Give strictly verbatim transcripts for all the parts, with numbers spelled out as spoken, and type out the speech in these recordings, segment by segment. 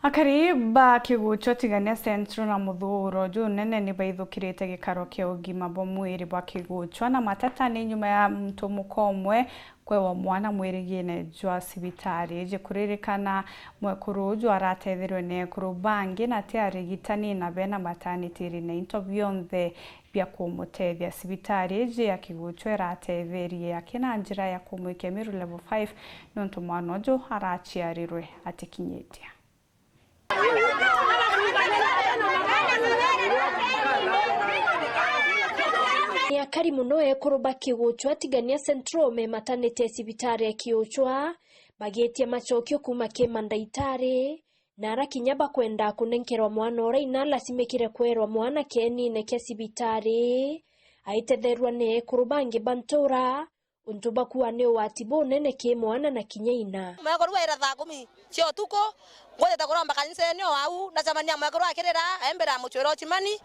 Akari ba Kiguchwa Tigania Central na muthuuro junene ni baithukirite gikaro kia ugima bwa mwiri bwa Kiguchwa na mateta ni nyuma ya muntu muka umwe kwewa mwana mwirigine jwa cibitari iji. Kuririkana, mwekuru uju arateethirwe ni ekuru bangi na ti arigitani na bena matanitiri na into bionthe bia kumuteethia. Cibitari iji ya Kiguchwa irateetherie akina njira ya kumwikia Meru Level five niuntu mwana uju araciarirwe atikinyitie. Ni akari mono ekuru ba Kiguchwa Tigania Central mematanite cibitari ya Kiguchwa bagiitia macokio kuuma ki mandaitari, na ara kinya bakwenda kunenkerwa mwana uria ina alasimikire kwerwa mwana kienine kia cibitari aitetherwa ni ekuru bangi ba ntura, untu bakua ni ugwati bunene ki mwana na kinya ina. Mwekuru waira thaa kumi cia utuku, ngwitite kuromba kanisene o au, ndacemania mwekuru akirira, aimbira mucwira o Chimani,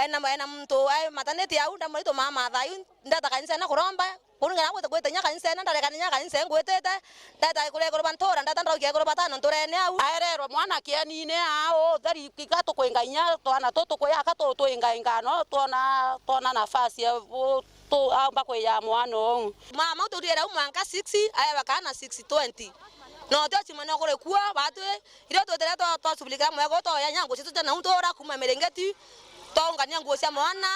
ena, ena muntu e mataniti au, ndamwira ituma mathaa iu, ndeta kanisene kuromba, kuringana na gwite, gwite inya kanisene, ndareka inya kanisene ngwitite, ndeta kuri ekuru ba ntura, ndeta ndaraukia ekuru batano nturene au. Aererwe mwana kienine aa, utheri, iga tukwinga inya twana tutu kwi aka tu-, twingainga no twona, twona nafasi ya bu-, tu-, aumba kwija mwana uu. Mama uturiere au mwanka six, aewa kaana six twenty. No tio Chimani ukuri kuo, batwi, irio twitire twa-, twasubulikira mwego, twoya inya nguo cietu cia nau ntura kuuma miringeti, twaungania nguo cia mwana,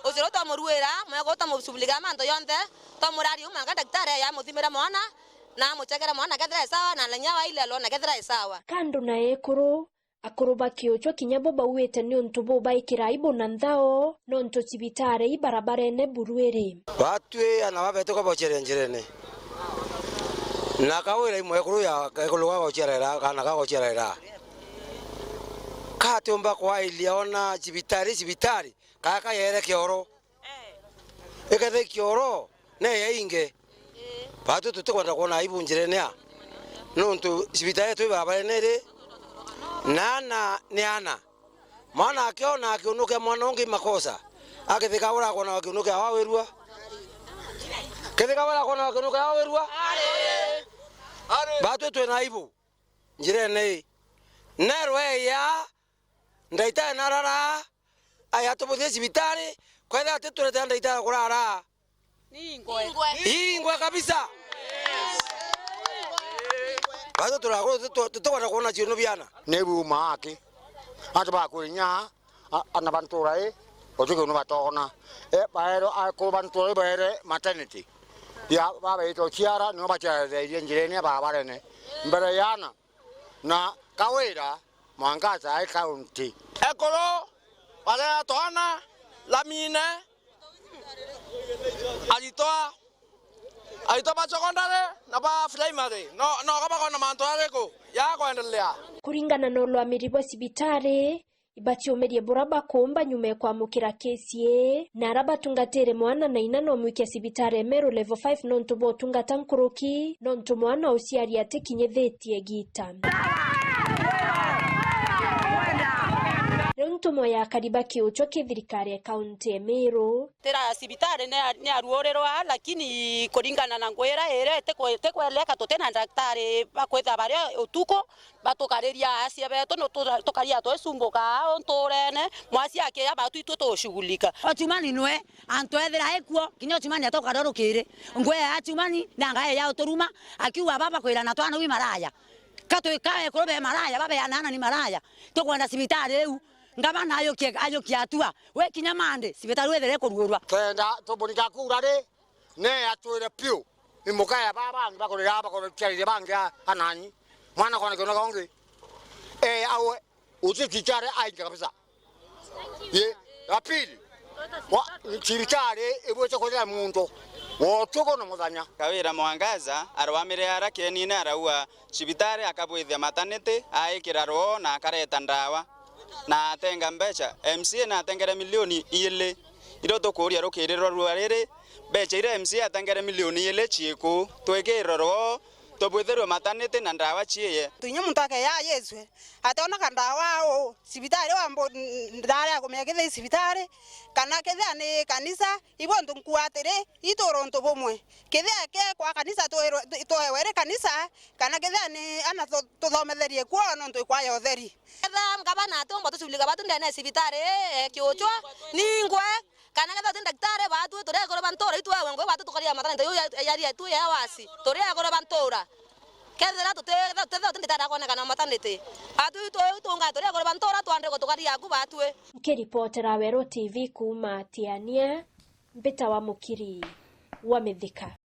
ucio riu twamuruira, mwego twamusubulikira mantu jonthe, twamuraria u mwanka ndagitari amuthimira mwana, na amuchekera mwana kethira e sawa, na na inya wa ilelo na kethira e sawa. Kando na ekuru, akuru ba Kiguchwa kinya bo bauite niuntu bubaikira aibu na nthao, nontu cibitari i barabarene buru iri. Batwi ana babetu kabocere njirene. Na kawira imwekuru ya ekulu gagochiara ira, kana gagochiara ira. Katiumba kwailia ona cibitari, cibitari, kaya kayere kioro. Ikethira kioro, ne yainge. Batwi tutikwenda kwona aibu njirene a. Nontu cibitari yetu i barabarene iri, na ana ni ana. Mwana akiona akiunukia mwana ungi makosa, akithika urakwona akiunukia wa wirua. Kithika urakwona akiunukia wa wirua. Batwi twina aibu njirene ii. Nerwe ya ndaitari narara, aya tubuthie cibitari, kwethira ati turetea ndaitari kurara. Ingwe. Ingwe kabisa. Bado turakuru, tutu-, tutikwenda kuona ciuno biana. Ni buma aki. Antu bakwira inya, a-, ana ba ntura ii, utuki unu batona. E, baero, akuru ba ntura ii baere maternity. Ya, babaite uciara, nio baciarereirie njirene ya barabarene. Mbere ya ana, na kawira, mwangaza ai county. Ekuru, baria twana, lamine, aritwa, aritwa ba secondary na ba primary, no, no, bakona mantu ariku ya kwendelea? Kuringana na ulwamiri bwa cibitari, ibatiumirie bura bakuumba nyuma ya kwamukira kesi ii, na ara batungatire mwana na ina no mwikia cibitari e Meru Level five nontu bwa utungata nkuruki, nontu mwana uciari atikinyithitie giita. Riu ntumwa ya akari ba Kiguchwa ki thirikari ya kaunti ya Meru. Tira cibitari ni, ni aruurirwa, lakini kuringana na ngwira ira itikwe-, itikweleka, tutina ndaktari bakwitha baria utuku, batukariria acia betu, no tu-, tukaria twisumbuka aa nturene, mwacia akiya batu itwe tugushugulika. Ochumani nwe, antu ethira ikuo, kinya Ochumani atoka rorukiri. Ngwe ya Achumani, na ngae ya uturuma, akiuga baba kwirana twana wi maraya. Katwi ka ekuru be maraya, babeanana ni maraya. Tukwenda cibitari iu, ngavana ayukie, ayukie atua. We kinya mande, cibitari wethire kuruurwa. Kenda tubunija kura ri, ne atwire piu. Ni mukaya ba bangi bakurira, bakurira bangi a-, anani. Mwana kona kiona kongi. Eh, awe, uti chichare ainge kabisa. Ye, ya pili. Wa, chichare ibwete kurira muntu. Wotuko na muthanya. Kawira Mwangaza arwamire ara kenine araua cibitari akabwithia mataniti, aikira roo na akareta ndawa. Na atenga mbeca, M C A natengere milioni iili. Irio tukuuria rukirirwa rua riri, mbeca iria M C A atengere milioni iili ciiku? Twikirwe roo, Tubwithirwe maternity na ndawa ciiye. Twinya muntu akeya yeswe, ateona ka ndawa u cibitari wa mbo-, ndare akumenya kethia i cibitari, kana kethia ni kanisa, ibo ntu nkua atiri, itura untu bumwe. Kethia ke kwa kanisa twirwe-, twi-, twewe ri kanisa, kana kethia ni ana tu-, tuthometherie kuo nontu ikwaya utheri. Ketha ngavana atiumba tucubulika batu ndene ya cibitari ii ekiuchwa, ningwe, kana ketha ti ndaktari batu turi ekuru ba ntura itu ewe ngwe batu tukaria maternity yu ya, ya, ya tu ya wasi, turi ekuru ba ntura. Kethira tuti, kethira tuti ndaktari akonekana maternity, batu itu tunga turi ekuru ba ntura twandikwa tukaria aku batwi. Nkiripotera Weru T V kuuma Tiania, mbita wa Mukiri wa Mithika.